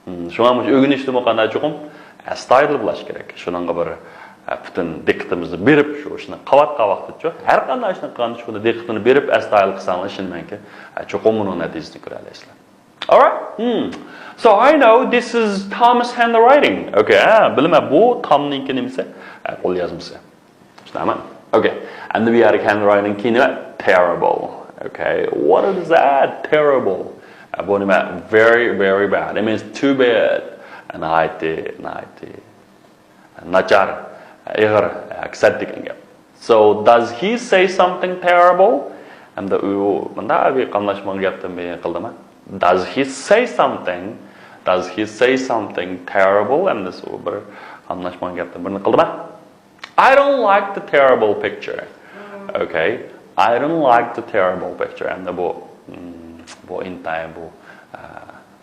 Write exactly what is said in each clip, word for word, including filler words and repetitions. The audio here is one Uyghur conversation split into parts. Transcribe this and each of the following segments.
مم، شۇڭا مۇشۇ ئۆگىنىشتىمۇ قانداق چوقۇم ئەستايىدىل بولۇش كېرەك. شۇنىڭغا بىر، ئە، پۈتۈن دىققىتىمىزنى بېرىپ، شۇ ئىشنى قىلىۋاتقان ۋاقىتتىچۇ، ھەر قانداق ئىشنى قىلغاندا شۇنى دىققىتىنى بېرىپ ئەستايىدىل قىلساڭلار، ئىشىنىمەنكى، ئە، چوقۇم بۇنىڭ نەتىجىسىنى كۆرەلەيسىلەر. Alright. Hmm. So I know this is Tom's handwriting. Okay, ھە، بىلىمەن، بۇ تامنىڭكى نېمىسى؟ ھە، قول يازمىسى. شۇنداقمۇ؟ Okay. ئەمدى بۇ يەردىكى handwriting كى نېمە؟ Terrible. Okay. What is that? Terrible. ھە، بۇ نېمە؟ Very, very bad. It means too bad. ناھايىتى، ناھايىتى ناچار، ئېغىر، ئەكسەت دېگەن گەپ. So, does he say something terrible? ئەمدى ئۇ مۇنداق بىر قاملاشمىغان گەپتىن بىرنى قىلدىما؟ Does he say something? Does he say something terrible? ئەمدى ئۇ بىر قاملاشمىغان گەپتىن بىرنى قىلدىما؟ I don't like the terrible picture. Okay. I don't like the terrible picture. ئەمدى بۇ، مم، بۇ ئىنتايىن بۇ، ئە،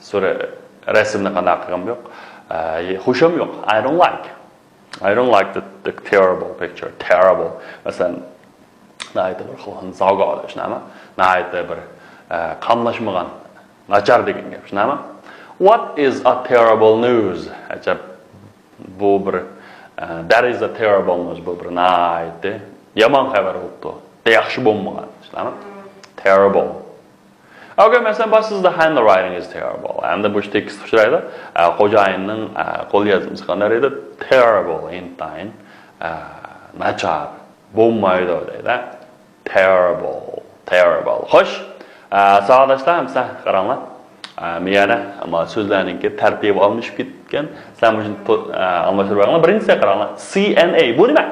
سۈرە-، رەسىمنى قانداق قىلغىنىم يوق. ئە، خۇشۇم يوق. I don't like. I don't like the, the terrible picture. Terrible. مەسىلەن، ناھايىتى بىر خىل زاۋگالىش نېمە؟ ناھايىتى بىر، ئە، قاملاشمىغان، ناچار دېگەن گەپ، شۇنداقمۇ؟ What is a terrible news? ئەجەب، بۇ بىر، ئە، that is a terrible news. بۇ بىر ناھايىتى يامان خەۋەر بوپتۇ. ياخشى بولمىغان، شۇنداقمۇ؟ Terrible. Okay, مەسىلەن، باشلىسىدا handwriting is terrible. ئەمدى بۇ تېكىست ئۇچرايدۇ. ئە، خوجايىننىڭ، ئە، قول يازمىسى قانداق دەيدۇ؟ Terrible، ئىنتايىن، ئە، ناچار. بولمايدۇ دەيدۇ. Terrible، terrible. خوش. ئە، ساۋاقداشلار، ھەمسە قاراڭلار. ئە، مىيەنە، ئەمما سۆزلەرنىڭكى تەرتىپى ئالمىشىپ كەتكەن. سىلەر مۇشۇنى تو-، ئە، ئالماشتۇرۇپ بېقىڭلار. بىرىنچىسىگە قاراڭلار. سى ئېن ئەي. بۇ نېمە؟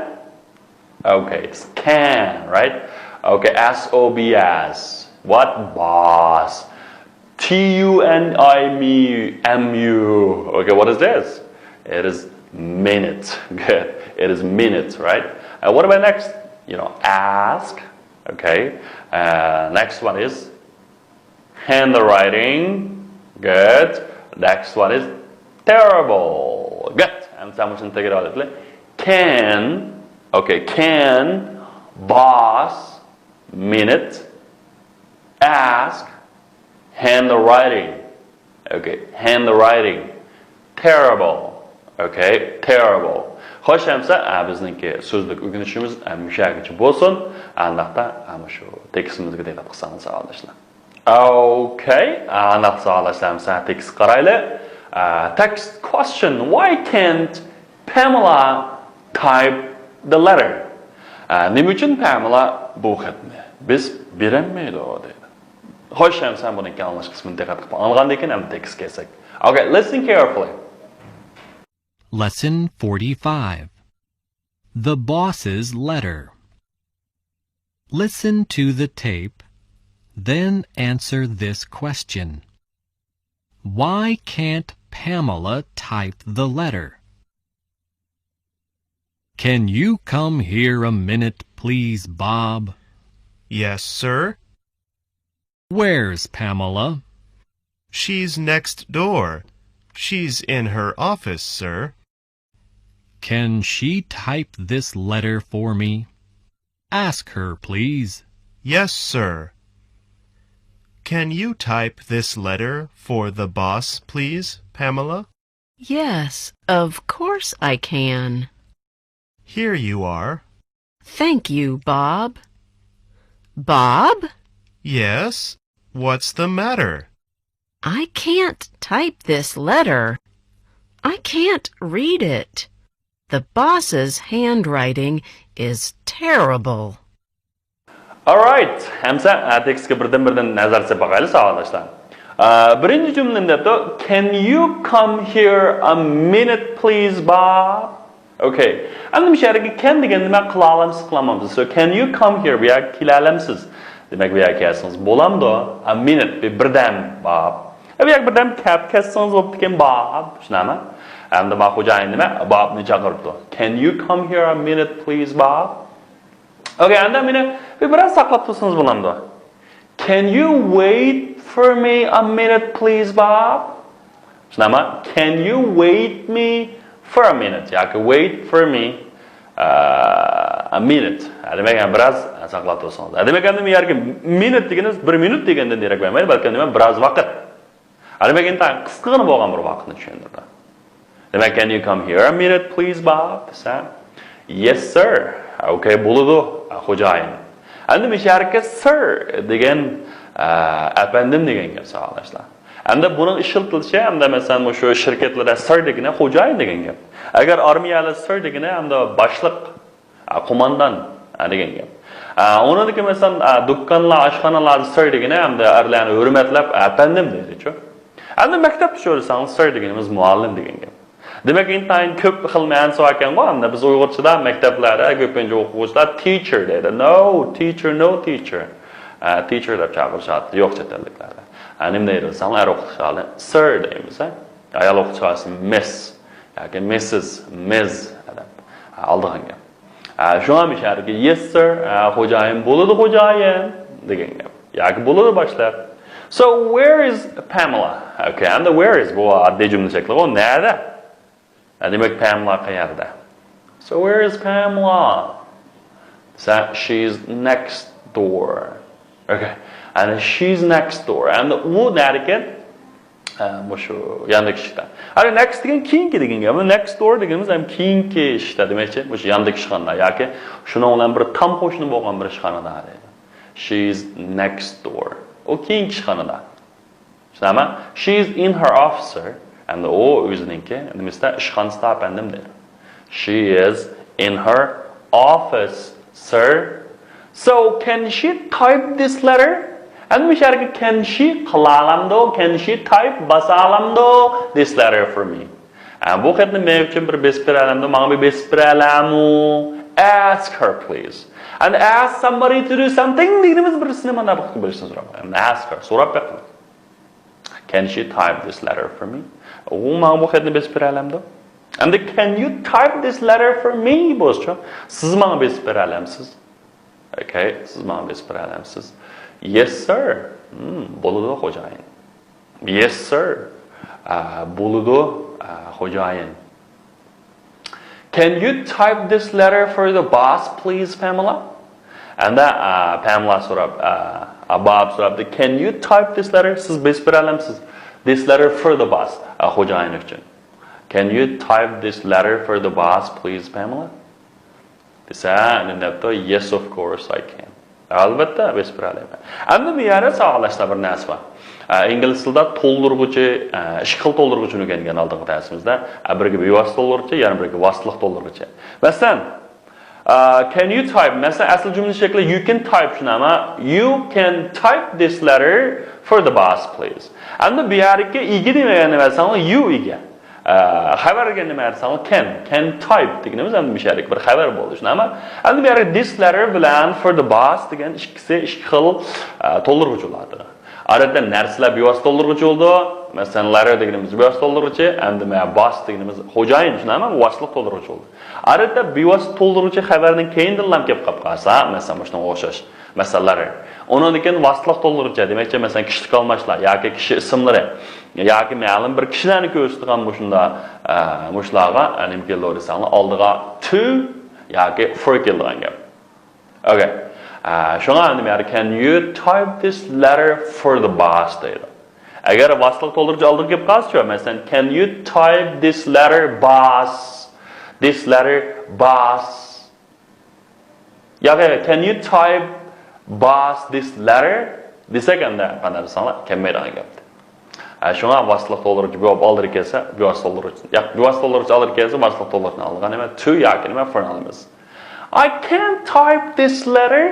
Okay, it's can, right? Okay, S O B S. What? Boss. T U N I M U. Okay, what is this? It is minute. Good. It is minute, right? And what about next? You know, ask. Okay. Uh, next one is handwriting. Good. Next one is terrible. Good. ئەمدى سەن مۇشۇنى تەكرارلىدىلە. Can. Okay. Can. Boss. Minute. Ask. Handwriting. Okay. Handwriting. Terrible. Okay. Terrible. خوش، ئەمسە، ئە، بىزنىڭكى سۆزلۈك ئۆگىنىشىمىز، ئە، مۇشۇ يەرگىچە بولسۇن. ئانداقتا، ئە، مۇشۇ تېكىستىمىزگە دىققەت قىلساڭلار، ساۋاقداشلار. Okay، ئانداق سوئال ئەسلەمسە تېكىست قارايلى. ئە، text question. Why can't Pamela type the letter? ئە، نېمە ئۈچۈن پەمىلا بۇ خەتنى بىز بېرەلمەيدۇ دەيدۇ. خوش، ئەمسە بۇنىڭكى ئاڭلاش قىسمىنى دىققەت قىلىپ ئاڭلىغاندىن كېيىن ئەمدى تېكىستكە كەلسەك. Okay, listen carefully. Lesson forty-five. The boss's letter. Listen to the tape, then answer this question. Why can't Pamela type the letter? Can you come here a minute, please, Bob? Yes, sir. Where's Pamela? She's next door. She's in her office, sir. Can she type this letter for me? Ask her, please. Yes, sir. Can you type this letter for the boss, please, Pamela? Yes, of course I can. Here you are. Thank you, Bob. Bob? Yes? What's the matter? I can't type this letter. I can't read it. The boss's handwriting is terrible. Alright, ئەمسە، ئە، تېكىستكە بىردىن-بىردىن نەزەر سېلىپ باقايلى، ساۋاقداشلار. ئە، بىرىنچى جۈملىنى دەپتۇ، Can you come here a minute, please, Bob? Okay. ئەمدى مۇشۇ يەردىكى can دېگەن نېمە؟ قىلالامسىز، قىلالمامسىز. So, can you come here؟ بۇ يەرگە كېلەلەمسىز؟ دېمەك، بۇ يەرگە كەلسىڭىز بولامدۇ؟ A minute، بىر بىردەم، Bob. ئە، بۇ يەرگە بىردەم كەپ كەتسىڭىز بوپتىكەن، Bob. شۇنداقمۇ؟ ئەمدى ما خوجايىن نېمە؟ Bobنى چاقىرىپتۇ. Can you come here a minute, please, Bob? Okay، ئەمدى مېنى بىر، بىراز ساقلاپ تۇرسىڭىز بولامدۇ؟ Can you wait for me a minute, please, Bob? شۇنداقمۇ؟ Can you wait me for a minute? ياكى wait for me, uh, a minute. ھە، دېمەك، يەنە بىراز ساقلاپ تۇرسىڭىز. ھە، دېمەك، ئەمدى بۇ يەرگە minute دېگىنىمىز بىر مىنۇت دېگەندىن دېرەك بەرمەيدۇ، بەلكى نېمە، بىراز ۋاقىت. ھەر بەگىنتايىن قىسقىغىنە بولغان بىر ۋاقىتنى چۈشەندۈردى. دېمەك، can you come here a minute, please, Bob? دېسە، yes, sir. ئوكەي، بولىدۇ، خوجايىن. ئەمدى مۇشۇ يەردىكى sir دېگەن، ئە، ئەپەندىم دېگەن گەپ، ساۋاقداشلار. ئەمدى بۇنىڭ ئىشلىتىلىشى، ئەمدى مەسىلەن، مۇشۇ شىركەتلەردە sir دېگىنى خوجايىن دېگەن گەپ. ئەگەر ئارمىيەدە sir دېگىنى ئەمدى باشلىق، ئە، قوماندان، ئە، دېگەن گەپ. ئە، ئۇنىڭدىكى مەسىلەن، ئە، دۇكانلار، ئاشخانىلاردا sir دېگىنى ئەمدى ئەرلەرنى ھۆرمەتلەپ ئەپەندىم دەيدىچۇ. ئەمدى مەكتەپتە سۆزلىسەڭ، sir دېگىنىمىز مۇئەللىم دېگەن گەپ. دېمەك، ئىنتايىن كۆپ خىل مەنىسى بار ئىكەنغۇ. ئەمدى بىز ئۇيغۇرچىدا مەكتەپلەردە كۆپىنچە ئوقۇغۇچىلار teacher دەيدۇ. No, teacher, no teacher. ئە، teacher دەپ چاقىرىشاتتى يوق چەت ئەللىكلەردە. ئە، نېمە دەيدۇ دېسەڭلار، ئەر ئوقۇتقۇچىغا sir دەيمىز، ھە؟ ئايال ئوقۇتقۇچىغا miss ياكى missus، miss دەپ. ئە، ئالىدىغان گەپ. ئە، شۇڭا مۇشۇ يەردىكى yes, sir، ئە، خوجايىن، بولىدۇ، خوجايىن دېگەن گەپ. ياكى بولىدۇ، باشلىق. So, where is Pamela? ئوكەي، ئەمدى where is بۇ ئاددىي جۈملە شەكلىغۇ، نەدە؟ ئە، دېمەك، پامېلا قەيەردە؟ So, where is Pamela? دېسە، she's next door. ئوكەي. ئەنە she's next door. ئەمدى ئۇ نەدىكەن؟ ئە، مۇشۇ ياندىكى ئىشىكتە. ئەنە next دېگەن كېيىنكى دېگەن گەپ. Next door دېگىنىمىز ھەم كېيىنكى ئىشىكتە دېمەكچى. مۇشۇ ياندىكى ئىشخانىدا ياكى شۇنىڭ بىلەن بىر تام قوشنا بولغان بىر ئىشخانىدا دەيدۇ. She's next door. ئۇ كېيىنكى ئىشخانىدا. چۈشىنەمە؟ She's in her office, sir. ئەمدى ئۇ ئۆزىنىڭكى نېمىسىدە، ئىشخانىسىدا، ئەپەندىم، دەيدۇ. She is in her office, sir. So, can she type this letter? ئەمدى مۇشۇ يەرگە can she قىلالامدۇ؟ Can she type باسالامدۇ this letter for me? ئە، بۇ خەتنى مەن ئۈچۈن بىر بېسىپ بېرەلەمدۇ؟ ماڭا بىر بېسىپ بېرەلەمۇ؟ Ask her, please. And ask somebody to do something دېگىنىمىز بىرسىنى مانا بۇ بىرسىنى سوراپ. Ask her، سوراپ بېقىڭ. Can she type this letter for me? ئۇ ماڭا بۇ خەتنى بېسىپ بېرەلەمدۇ؟ ئەمدى can you type this letter for me بولسىچۇ؟ سىز ماڭا بېسىپ بېرەلەمسىز؟ ئوكەي، سىز ماڭا بېسىپ بېرەلەمسىز؟ Yes, sir. Hmm، بولىدۇ، خوجايىن. Yes, sir. ئە، بولىدۇ، ئە، خوجايىن. Can you type this letter for the boss, please, Pamela? ئەمدى، ئە، پامېلا سوراپ، ئە، ئە، باب سوراپتۇ. Can you type this letter? سىز بېسىپ بېرەلەمسىز؟ This letter for the boss. ئە، خوجايىن ئۈچۈن. Can you type this letter for the boss, please, Pamela? دېسە، ئەمدى دەپتۇ، yes, of course I can. ئەلۋەتتە، بېسىپ بېرەلەيمەن. ئەمدى بۇ يەردە ساۋاقداشلار بىر نەرسە بار. ئە، ئىنگلىز تىلىدا تولدۇرغۇچى، ئە، ئىككى خىل تولدۇرغۇچىنى ئۆگەنگەن ئالدىنقى دەرسىمىزدە. ئە، بىرىگە بىۋاسىتە تولدۇرغۇچى، يەنە بىرىگە ۋاسىتىلىق تولدۇرغۇچى. مەسىلەن، ئە، can you type؟ مەسىلەن، ئەسلى جۈملە شەكلى you can type، شۇنداقمۇ؟ You can type this letter for the boss, please. ئەمدى بۇ يەردىكى ئىگە دېمەيدۇ، مەسىلەن، you ئىگە. ئە، خەۋەرگە نېمە دېسەڭلار، can، can type دېگىنىمىز ئەمدى مۇشۇ يەردىكى بىر خەۋەر بولدى، شۇنداقمۇ؟ ئەمدى بۇ يەردە this letter بىلەن for the boss دېگەن ئىككىسى ئىككى خىل، ئە، تولدۇرغۇچى بولىدۇ. ئادەتتە نەرسىلەر بىۋاسىتە تولدۇرغۇچى بولىدۇ. مەسىلەن، letter دېگىنىمىز بىۋاسىتە تولدۇرغۇچى، ئەمدى مانا boss دېگىنىمىز خوجايىن، شۇنداقمۇ؟ ۋاسىتىلىق تولدۇرغۇچى بولىدۇ. ئادەتتە بىۋاسىتە تولدۇرغۇچى خەۋەرنىڭ كەينىدىنلا كېلىپ قاپ قالسا، مەسىلەن، مۇشۇنىڭغا ئوخشاش. مەسىلەن، letter. ئۇنىڭدىن كېيىن ۋاسىتىلىق تولدۇرغۇچى، دېمەكچى، مەسىلەن، كىشىلىك ئالماشلار ياكى كىشى ئىسىملىرى ياكى مەلۇم بىر كىشىلەرنى كۆرسىتىدىغان مۇشۇنداق، ئە، مۇشۇلارغا، ئە، نېمە كېلىدۇ دېسەڭلار، ئالدىغا to ياكى for كېلىدىغان گەپ. ئوكەي. ئە، شۇڭا نېمە، can you type this letter for the boss دەيدۇ. ئەگەر ۋاسىتىلىق تولدۇرغۇچى ئالدىغا كېلىپ قالسىچۇ، مەسىلەن، can you type this letter, boss? This letter, boss. ياق، ياق، can you type boss this letter دېسەك، ئەمدى قانداق دېسەڭلار، كەلمەيدىغان گەپ. ئە، شۇڭا ۋاسىتىلىق تولدۇرغۇچى بىۋاسىتە ئالدىغا كەلسە، بىۋاسىتە تولدۇرغۇچى، ياق، بىۋاسىتە تولدۇرغۇچى ئالدىغا كەلسە، ۋاسىتىلىق تولدۇرغۇچىنى ئالىدىغان نېمە، to ياكى نېمە، for نى ئالىمىز. I can't type this letter.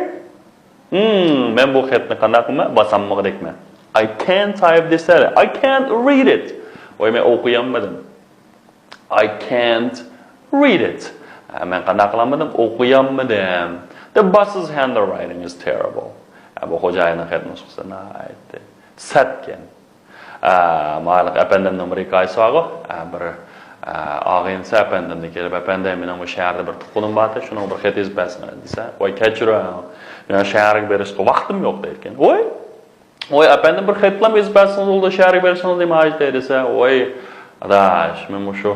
Hmm، مەن بۇ خەتنى قانداق قىلىمەن؟ باسالمىغۇدەكمەن. I can't type this letter. I can't read it. ۋاي، مەن ئوقۇيالمىدىم. I can't read it. ئە، مەن قانداق قىلالمىدىم؟ ئوقۇيالمىدىم. The boss's handwriting is terrible. ئە، بۇ خوجايىننىڭ خەت نۇسخىسى ناھايىتى سەتكەن. ئە، ماۋۇ ئەپەندىمنىڭ بىر ھېكايىسى بارغۇ. ئە، بىر، ئە، ئاغىنىسى ئەپەندىمگە كېلىپ، ئەپەندىم، مېنىڭ بۇ شەھەردە بىر تۇغقىنىم بارتى، شۇنىڭغا بىر خەت يېزىپ بەرسىڭىز دېسە، ۋاي، كەچۈرۈڭ، مېنىڭ شەھەرگە بېرىشقا ۋاقتىم يوق دەيدىكەن. ۋاي، ۋاي، ئەپەندىم، بىر خەتلەم يېزىپ بەرسىڭىز بولىدۇ، شەھەرگە بېرىشىڭىز نېمە ھاجىتى دېسە، ۋاي، ئاداش، مەن مۇشۇ،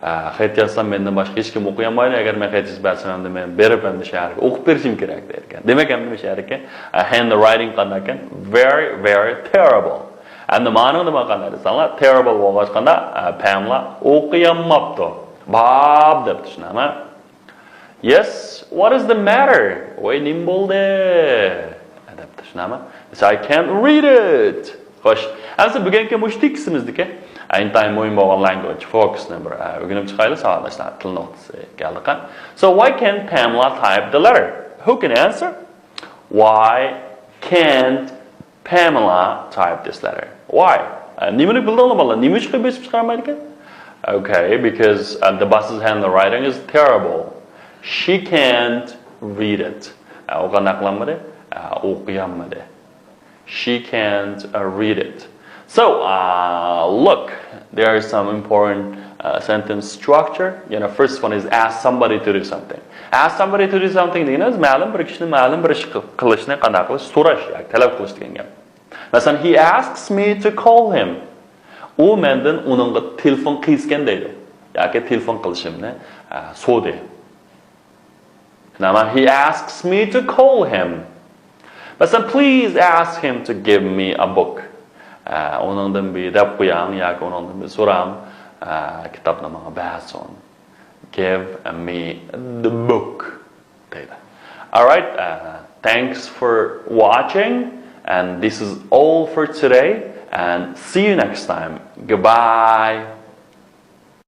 ئە، خەت يازسام مەندىن باشقا ھېچكىم ئوقۇيالمايدۇ، ئەگەر مەن خەت يېزىپ بەرسەم، ئەمدى مەن بېرىپ ئەمدى شەھەرگە ئوقۇپ بېرىشىم كېرەك دەيدىكەن. دېمەك، ئەمدى مۇشۇ يەردىكى، ئە، handwriting قانداقكەن؟ Very, very terrible. ئەمدى مانىڭ نېمە قانداق دېسەڭلار، terrible بولغاچقاندا، ئە، پەملا ئوقۇيالماپتۇ. باب دەپتۇ، شۇنداقمۇ؟ Yes, what is the matter? ۋاي، نېمە بولدى؟ دەپتۇ، شۇنداقمۇ؟ Yes, I can't read it. خوش. ئەمسە بۈگۈنكى مۇشۇ تېكىستىمىزدىكى ئىنتايىن مۇھىم بولغان language focusنى بىر، ئە، ئۆگىنىپ چىقايلى، ساۋاقداشلار. تىل نۇقتىسى كەلدى قان. So, why can't Pamela type the letter? Who can answer? Why can't Pamela type this letter? Why? ئە، نېمىنى بىلدىڭلار بالىلار؟ نېمە ئۈچۈن بېسىپ چىقارمايدىكەن؟ Okay, because, uh, the boss's handwriting is terrible. She can't read it. ئە، ئۇ قانداق قىلالمىدى؟ ئە، ئوقۇيالمىدى. She can't, uh, read it. So, uh, look, there is some important, uh, sentence structure. You know, first one is ask somebody to do something. Ask somebody to do something دېگىنىمىز مەلۇم بىر كىشىنى مەلۇم بىر ئىش قىل-، قىلىشنى قانداق قىلىش، سوراش ياكى تەلەپ قىلىش دېگەن گەپ. مەسىلەن, he asks me to call him. ئۇ مەندىن ئۇنىڭغا تېلېفون قىلسىكەن دەيدۇ. ياكى تېلېفون قىلىشىمنى، ئە، سورىدى. نەما, he asks me to call him. مەسىلەن, please ask him to give me a book. ئە، ئۇنىڭدىن بىر دەپ قوياڭ ياكى ئۇنىڭدىن بىر سوراڭ، ئە، كىتابنى ماڭا بەرسۇن. Give me the book. دەيدۇ. Alright, uh, thanks for watching, and this is all for today, and see you next time. Goodbye.